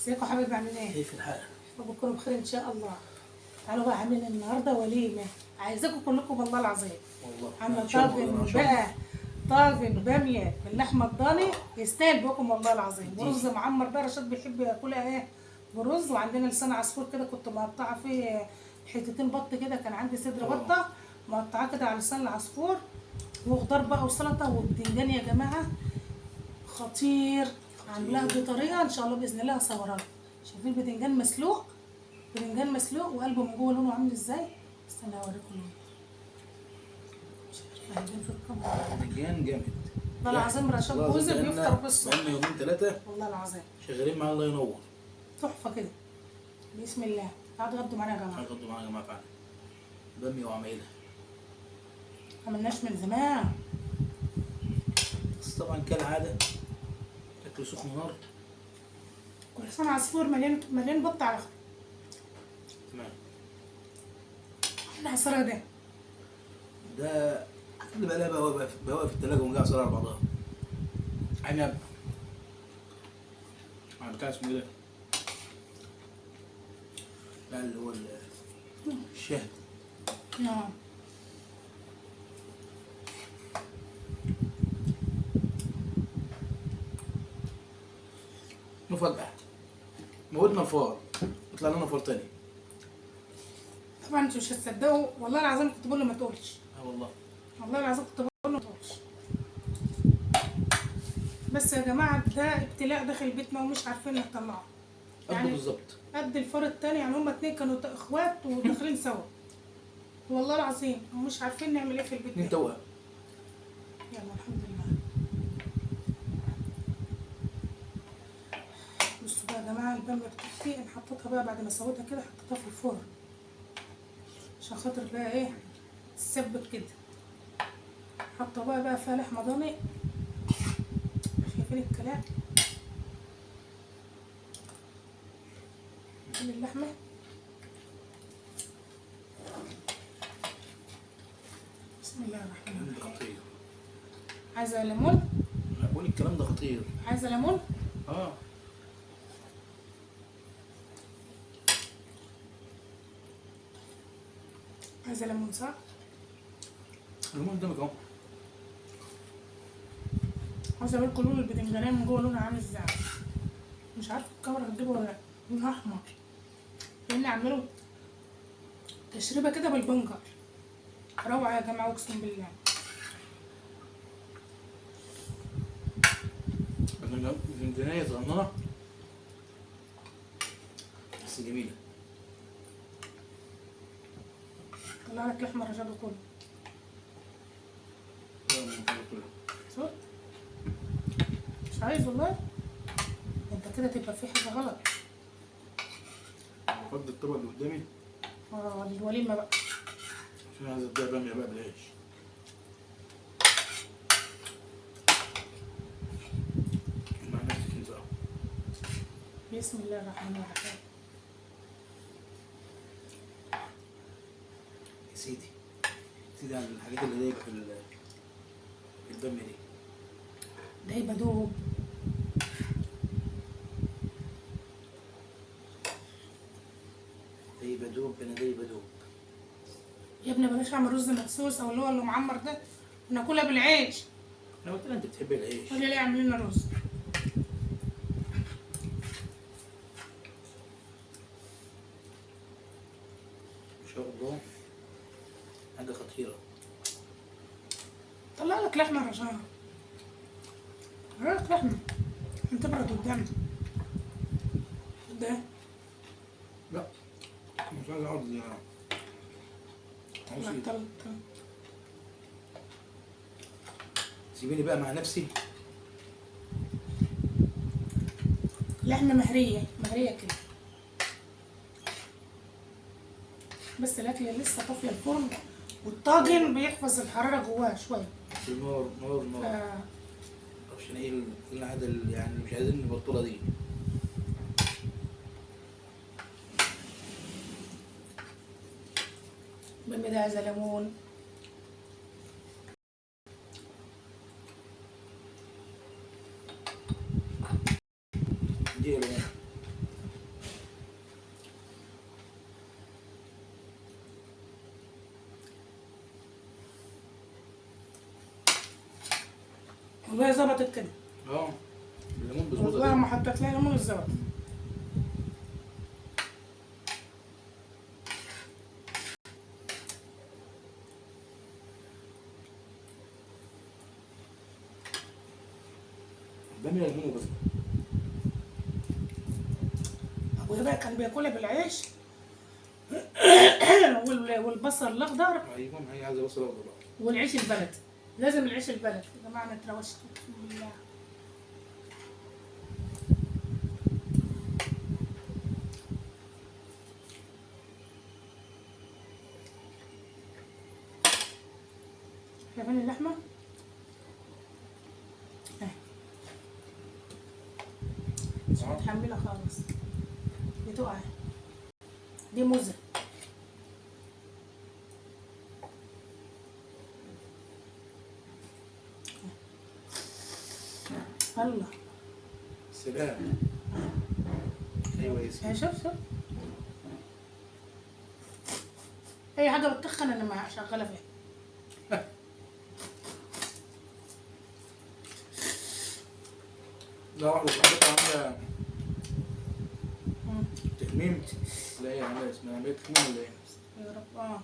ازيكم حبايبي، عاملين ايه؟ كيف الحال؟ ربكم بخير ان شاء الله. تعالوا بقى، عاملين النهارده وليمة، عايزاكم كلكم والله العظيم. والله عامله طاجن بقى، طاجن باميه باللحمه الضاني يستاهل بكم والله العظيم. ورز معمر بقى، رشاد بيحب ياكلها ايه برز. وعندنا لسان عصفور كده كنت مقطعه فيه حتتين بط كده، كان عندي صدر بطه مقطعاه كده على لسان العصفور، وخضار بقى وسلطة وبتنجان يا جماعة خطير. عاملاها بطريقة ان شاء الله باذن الله هصورها لكم. شايفين البتنجان مسلوق، بتنجان مسلوق وقلبه من جوه لونه عامل ازاي؟ استنى اوريكم لونه، مش عارفه هيبان في الكاميرا. بتنجان جامد والله العظيم رشاد جوزي بيفطر بالصبح بقالنا يومين ثلاثة والله العظيم شغالين معاه، الله ينور. تحفة كده. بسم الله. تعالوا اتغدوا معانا يا جماعة. تعالوا اتغدوا معانا يا جماعة فعلا، باميه وعمايلها ما عملناش من زمان. بس طبعا كالعادة اكل سخن نار. ولسان عصفور مليان مليان بط على الاخر. تمام. احنا عصرها ده ده اللي بقى لها بقى في الثلاجة ونجي عصير على بعضها. عنب على بتاع اسمه ايه ده؟ لا اللي هو الشهد. نعم. مفاجأة، موتنا الفار يطلع لنا فار تاني. طبعا انتوا مش هتصدقوا والله العظيم، كنت بقول له ما تقولش. اه والله، والله العظيم كنت بقول له ما تقولش. بس يا جماعة ده ابتلاء داخل بيتنا ومش عارفين نطلعه. قد بالظبط قد الفار التاني، يعني هما اتنين كانوا اخوات وداخلين سوا والله العظيم، ومش عارفين نعمل ايه في البيت اتنين ده. توأم. يلا الحمد لله. بصوا بقى يا جماعة الباميه بتاعتي انا حطيتها بقى بعد ما سويتها كده، حطيتها في الفرن عشان خاطر بقى ايه تتسبك كده. حاطه بقى فيها لحمه ضاني، شايفين الكلام؟ شايفين اللحمة؟ بسم الله الرحمن الكلام ده الرحيم. خطير. عايزه ليمون؟ لا بقول الكلام ده خطير. عايزه ليمون؟ اه عايزه ليمون صح؟ الليمون قدامك اهو. عاوزه اقول لكم لون البتنجانيه من جوه لونها عامل ازاي. مش عارفه الكاميرا هتجيبه ولا لا. لونها احمر، لان عامله تشريبه كده بالبنجر. روعه يا جماعة اقسم بالله. بتنجانية صغننة بس جميلة. طلع لك لحمه رشاد كله. صح؟ مش عايز والله، انت كده تبقى في حاجة غلط. فضي الطبق اللي قدامي. اه الوليمة بقى، عشان عايز اديها بامية بقى بالعيش. مع نفسك انت بقى. بسم الله الرحمن الرحيم. يا سيدي يا سيدي على الحاجات اللي دايبة في البامية دي. ده يبقى دوب. دايبة دوب، انا دايبة دوب. يا ابني بلاش اعمل رز مدسوس او اللي هو اللي معمر ده، وناكلها بالعيش. انا قلت لها انت بتحبي العيش. قولي ليه اعمل لنا رز. ما شاء الله حاجة خطيرة. طلع لك لحمه يا رشاد، طلع لك لحمه عشان تبرد قدامك. ده لا مش عايز اقعد. طلع طلع طلع. سيبيني بقى مع نفسي. لحمه مهريه مهريه كده، بس الاكل لسه طافية الفرن، والطاجن بيحفظ الحرارة جواه شوية. بس نار نار نار. معرفش ايه العادة اللي يعني مش عايزين نبطلها دي. بامي ده عايزه ليمون. دي يا ليمون. والله ظبطت كده. الليمون بيظبطها. والله ما حطيت لها ليمون الظبط. بامية ليمون وبس. ابويا بقى كان بياكلها بالعيش والبصل الاخضر. ايوه ما هي عايزه بصل اخضر بقى. والعيش البلد، لازم العيش البلد يا جماعة. انا اتروشت بالله. شايفين اللحمة؟ مش متحملة خالص، بتقع. دي موزة. الله سلام. ايوه يا سيدي. شوف شوف اي حاجة بتخن انا ما شغالة فيها. لا واحدة صاحبتها عامله تكميم. لا ايه عامله اسمها عملية تكميم ولا ايه؟ يا رب.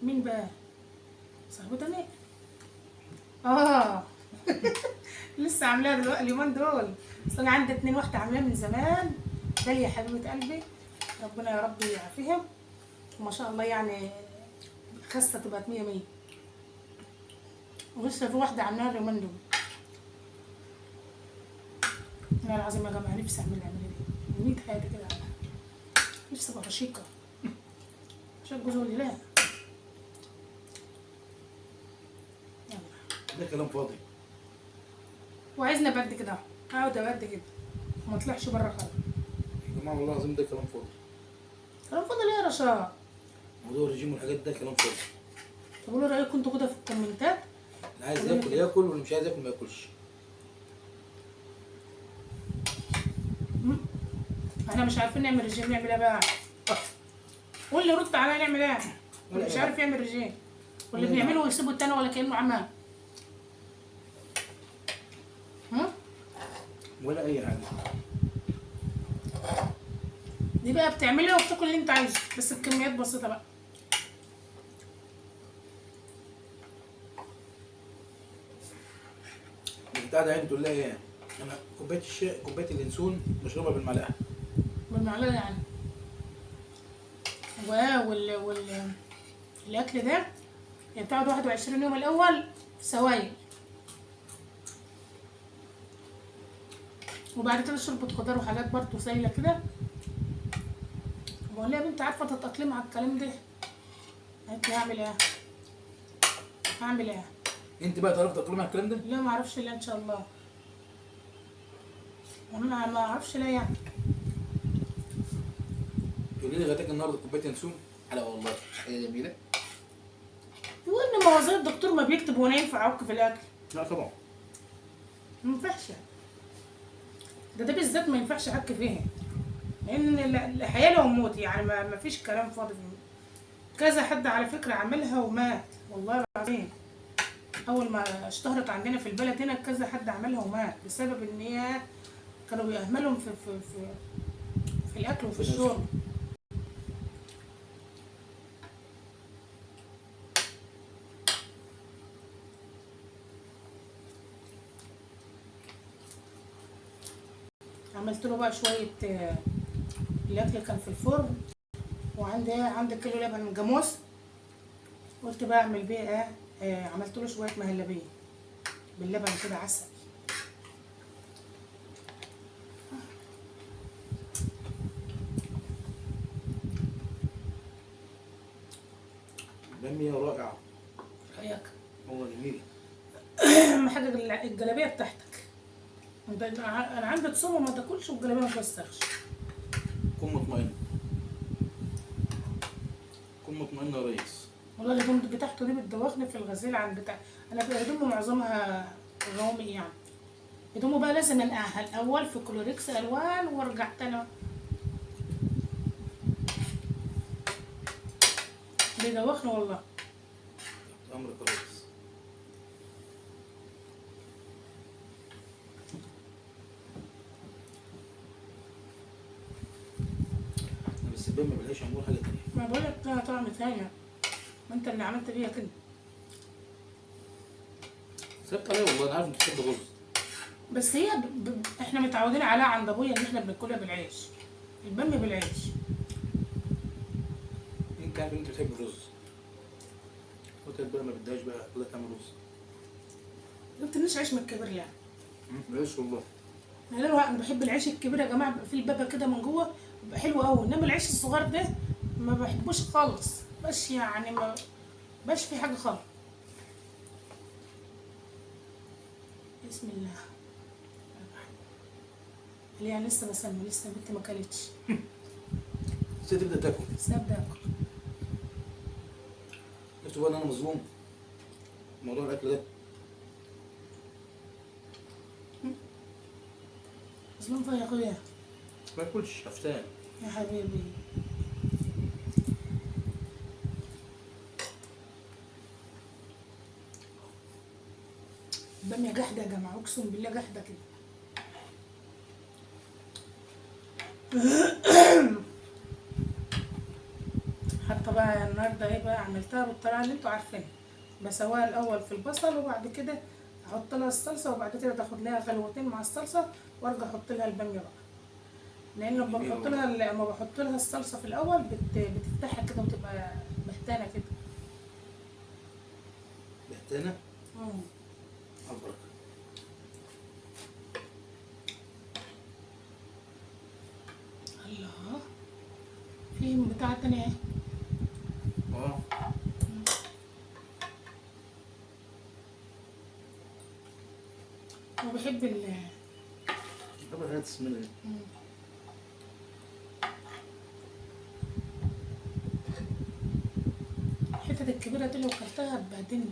مين بقى؟ صاحبتها ايه؟ لسه عاملاها دلوقتي اليومين دول. بس انا عندي 2، واحدة عاملاها من زمان، داليا حبيبه قلبي، ربنا يا رب يعافيها، وما شاء الله يعني خسه تبقى 100 100. ولسه في واحدة عاملاها اليومين دول. والله العظيم يا جماعة نفسي اعمل العملية دي، امنية حياتي كده اعملها. نفسي ابقى رشيقه عشان جوزي يقول لي لا. يلا ده كلام فاضي. وعايزني ابد كده، اقعد ابد كده وما اطلعش بره خالص. يا جماعة والله العظيم ده كلام فاضي. كلام فاضي ليه يا رشا؟ موضوع الرجيم والحاجات ده كلام فاضي. طب قولوا رايكم انتوا كده في الكومنتات. اللي عايز ياكل ياكل، واللي مش عايز ياكل ما ياكلش. احنا مش عارفين نعمل رجيم، نعمل ايه بقى؟ قول لي رد عليا نعمل ايه؟ واللي مش عارف يعمل رجيم، واللي بنعمله ويسيبه التاني ولا كأنه عمل. ولا اي حاجة. دي بقى بتعملها وبتاكل اللي انت عايزه، بس بكميات بسيطة بقى. انت قاعدة عيني تقول لها ايه؟ انا كوباية الشاي، كوباية اليانسون بشربها بالمعلقه. بالمعلقه يعني. وال الاكل ده يعني بتقعد 21 يوم الاول سوايل، وبعد كده شوربة خضار وحاجات برضه سايله كده. بقول لها يا بنت عارفه تتاقلمي على الكلام ده؟ قالت لي هعمل ايه؟ هعمل ايه؟ انت بقى تعرفي تتاقلمي على الكلام ده؟ لا ما اعرفش. لا ان شاء الله ما اعرفش. لا يعني تقولي لي غداك النهارده كوباية ينسون؟ حلوة والله، حاجة جميلة. يقول ان ما هو زي الدكتور ما بيكتب وانا ينفع اعك في الاكل؟ لا طبعا ما ينفعش. ده بالذات ما ينفعش اعك فيها، لان الحياة لو موت يعني، ما فيش كلام فاضي فيه. كذا حد على فكرة عملها ومات والله العظيم. اول ما اشتهرت عندنا في البلد هنا كذا حد عملها ومات، بسبب ان هي كانوا بيأهملهم في في في, في الاكل وفي الشرب. عملت له بقى شوية الاكل كان في الفرن، وعندي عندي كيلو لبن جاموس، قلت بقى اعمل بيه ايه؟ عملت له شوية مهلبية باللبن كده عسل. باميه رائعة. رايك؟ والله جميلة. اهم حاجة الجلابية بتاعتك. انا عندي تصوم وما تاكلش والجلابيه ما توسخش. كن مطمئن، كن مطمئن يا ريس. والله الهدوم بتاعته دي بتدوخني في الغسيل عن بتاع. انا هدومه معظمها غوامق يعني. هدومه بقى لازم انقعها الاول في كلوريكس الوان وارجع تاني. بيدوخني والله. امرك يا ريس. الباميه بالعيش عمور حاجة ثانية. ما بقول لك لها طعم تاني، ما انت اللي عملت بيها كده. سبت عليها والله، انا عارف انت بتحب الرز. بس هي احنا متعودين عليها عند ابويا ان احنا بناكلها بالعيش، الباميه بالعيش. انت عارف ان انت بتحب الرز. قلت لك بقى ما بدهاش بقى، خليها تعمل رز. ما جبتلناش عيش من الكبير يعني. عيش والله. انا بحب العيش الكبير يا جماعة، بيبقى فيه البابا كده من جوه بيبقى حلو قوي، انما العيش الصغير ده ما بحبوش خالص، بس يعني ما باش في حاجة خالص. بسم الله. اللي يعني لسه بسمي، لسه بنتي ما كلتش. لسه تبدا تاكل. لسه ابدا اكل. شفتوا بقى ان انا مظلوم موضوع الاكل ده. مظلوم فيا يا اخويا. ما باكلش حفتان يا حبيبي. البامية جحدة يا جماعة، اقسم بالله جحدة كده. حتى بقى النهارده ايه بقى، عملتها بالطريقة اللي انتوا عارفينها، بسواها الاول في البصل وبعد كده احط لها الصلصة، وبعد كده تاخد لها غلوتين مع الصلصة وارجع احط لها البامية بقى. لان لما بحط لها لما بحط لها الصلصة في الاول بتفتحها كده وتبقى بهتانة كده. بهتانة؟ البركة. الله، في بتاعة تانية اهي. هو بيحب بحب الحاجات السمينة دي. الحتت الكبيرة دي لو كلتها هتبهدلني.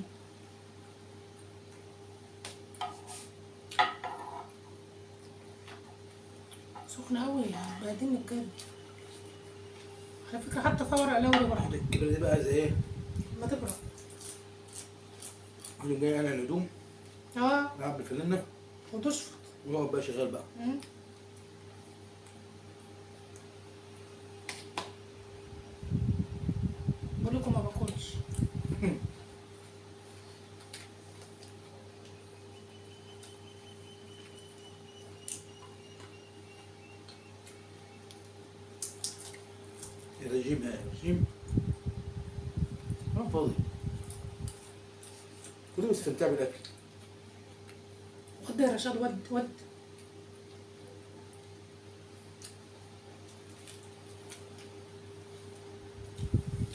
سخنة أوي، هتبهدلني بجد. على فكرة حتى فيها ورق لوري برضه. الكبيرة دي بقى عايزة إيه؟ ما تبرد. يقوم جاي قلع الهدوم. نلعب بالفانلة. وتشفط. ونقعد بقى شغال بقى. بقول لكم ما باكلش. الرجيم ايه؟ الرجيم انا فاضي. كنت بستمتع بالاكل. خد يا رشاد ود ود.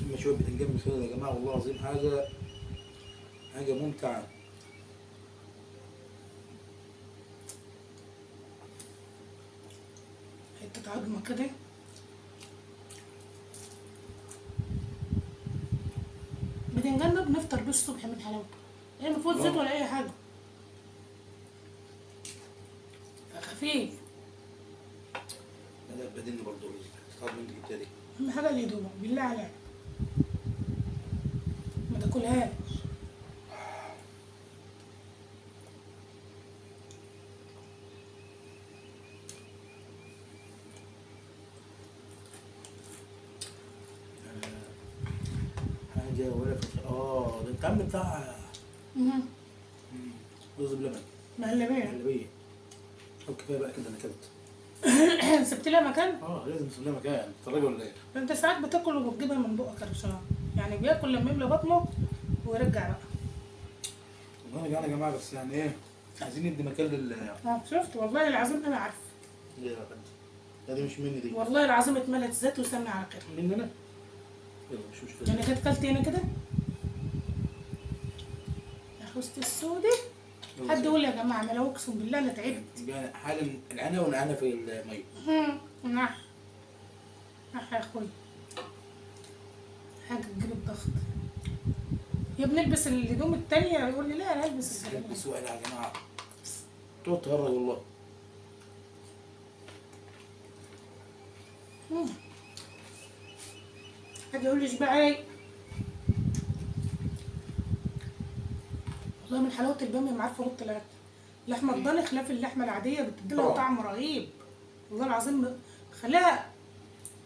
اما شوية بتنجان بالفلفل يا جماعة، والله العظيم حاجة ممتعة. حتة عظمه كده. بتنجان ده بنفطر بيه الصبح من حلاوته، يعني ما فيهوش زيت ولا اي حاجة، خفيف. لا بدلني برضه العظمة اللي جبتها دي. اهم حاجة الهدوم بالله عليك ما تاكلهاش. حاجة ولا في ده انت عامل بتاع رز بلبن. مهلبية. مهلبية. طب كفاية بقى كده، انا اكلت. سبت لها مكان؟ لازم اسيب لها مكان، بتتفرجي ولا ايه؟ ده انت ساعات بتاكل وبتجيبها من بقك يا رشاد، يعني بياكل لما يملى بطنه ويرجع بقى. والله انا جعان يا جماعة، بس يعني ايه، عايزين ندي مكان لل شفت والله العظيم انا عارفه. ليه يا فندم؟ لا دي مش مني دي. والله العظيم اتملت زيت وسمنه على كده. مني انا؟ يلا مش مشكلة. يعني كانت كلت هنا كده؟ يا حوست السودة. حد يقول يا جماعة انا لو اقسم بالله انا تعبت. يعني حالا العنا والعنا في المية. نعم نعم يا اخويا، حاجة تجيب الضغط. يا ابني البس الهدوم التانية، يقول لي لا انا هلبس الهدوم. البس وقلع يا جماعة، تقعد تهرج والله. حد يقول لي اشبعي. والله من حلاوة الباميه ما عارفه ارد طلعت. اللحمة الضاني خلاف اللحمة العادية بتدي لها طعم رهيب والله العظيم، خلاها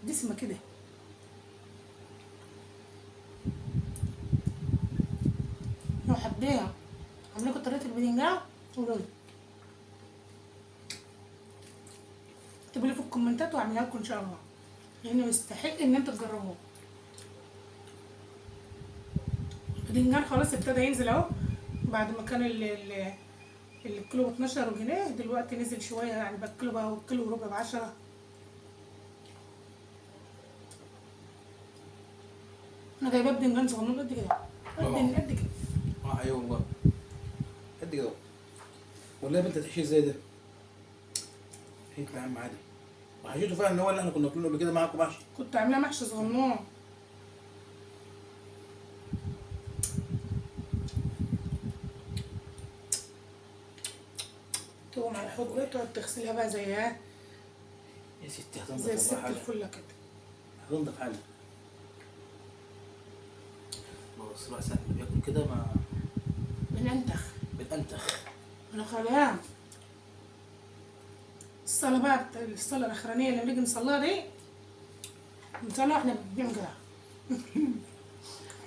دسمة كده. حد اعمل لكم طريقه الباذنجان قولوا لي، اكتبوا لي في الكومنتات واعملها لكم ان شاء الله، لانه يستحق ان انتوا تجربوه. الباذنجان خلاص ابتدى ينزل اهو، بعد ما كان الكيلو ب 12 جنيه دلوقتي نزل شوية، يعني بقى الكيلو بقى كيلو وربع ب 10. انا جايبه باذنجان صغنون قد كده، قد كده. ايوه والله قد كده. والله يا بنت هتحشيه ازاي ده؟ حشيت يا عم عادي، وحشيته فعلا ان هو اللي احنا كنا واكلينه قبل كده معاكم محشي. كنت عاملاه محشي صغنون. تقوم على الحوض بقى تقعد تغسلها بقى زيها يا ستي، هتنضف زي الست والله حاجة، الفلة كده. هتنضف حاجة. بص بقى ساعة ما بياكل كده ما بننتخ بننتخ. انا خلاص الصلاة بقى الصلاة الأخرانية اللي بنيجي نصليها دي نصليها واحنا بنعمل كده.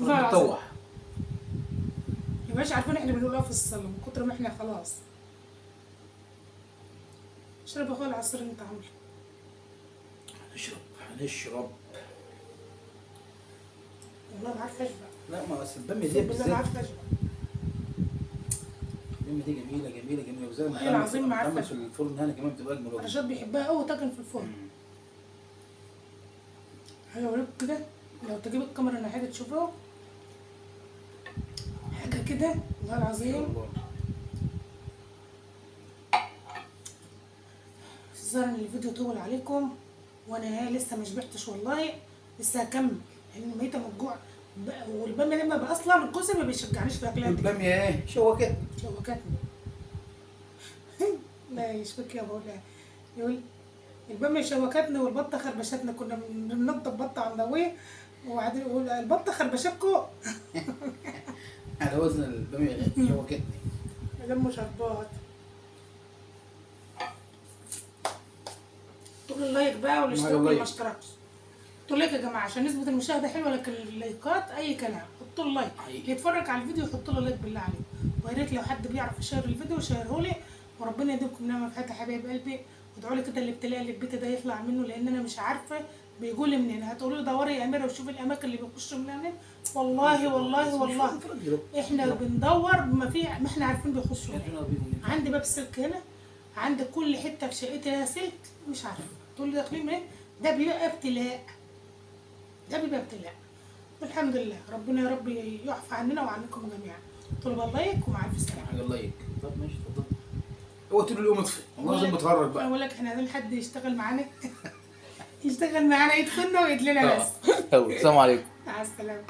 والله العظيم. بنطوح. مبقاش عارفين احنا بنقول ايه في الصلاة من كتر ما احنا خلاص. اشرب يا اخويا العصير اللي انت عامله. هنشرب هنشرب. والله ما عارفه اشبع. لا ما اصل الباميه دي بالله ما بالذات، عارفه اشبع. الباميه دي جميلة جميلة جميلة، وزي ما والله العظيم ما عارفة. بتعمل في الفرن هنا كمان بتبقى اجمل والله. رشاد بيحبها قوي طاجن في الفرن. حاجة اوريك كده، لو تجيب الكاميرا ناحية تشوفه حاجة كده والله العظيم. الله. الظاهر ان الفيديو طول عليكم، وانا لسه ما شبعتش والله، لسه هكمل لان ميته من الجوع. والباميه لما بقى اصلا الجزء ما بيشجعنيش في اكلها دي. الباميه ايه شوكت شوكتني. لا يشفك يا بقول يقول الباميه شوكتني والبطه خربشتنا. كنا بننضف بطه عند ابويا وبعدين يقول البطة خربشتكم. على وزن الباميه شوكتني. لموا شربات. تقول ال like بقى والاشتراك ال like. اللي ما اشتركش. حطوا like يا جماعة عشان نسبه المشاهدة حلوة، لكن اللايكات اي كلام. حطوا ال like، حقيقي. يتفرج على الفيديو يحط له like بالله عليكم. ويا ريت لو حد بيعرف يشير الفيديو شيره لي، وربنا يديمكم نعمه في حياتي حبايب قلبي. وادعوا لي كده الابتلاء اللي في بيتي ده يطلع منه، لان انا مش عارفه بيجوا لي منين. هتقولوا لي دوري يا اميره وشوفي الاماكن اللي بيخشوا منها منين. والله والله والله احنا بندور ما في، ما احنا عارفين بيخشوا منين. عندي باب سلك هنا، عندي كل حتة في شقتي لها سلك، مش عارفه تقول لي داخلين منين. ده بيبقى ابتلاء، ده بيبقى ابتلاء. والحمد لله ربنا يا رب يعفى عننا وعنكم جميعا. طلب ال like ومع الف سلامه. حاجة ال like. طب ماشي اتفضل. اوعى تقول لي قوم اطفي والله لازم بتهرج بقى. اقول لك احنا عايزين حد يشتغل معانا يشتغل معانا يدفنا ويدلنا بس. يلا السلام عليكم. مع السلامة.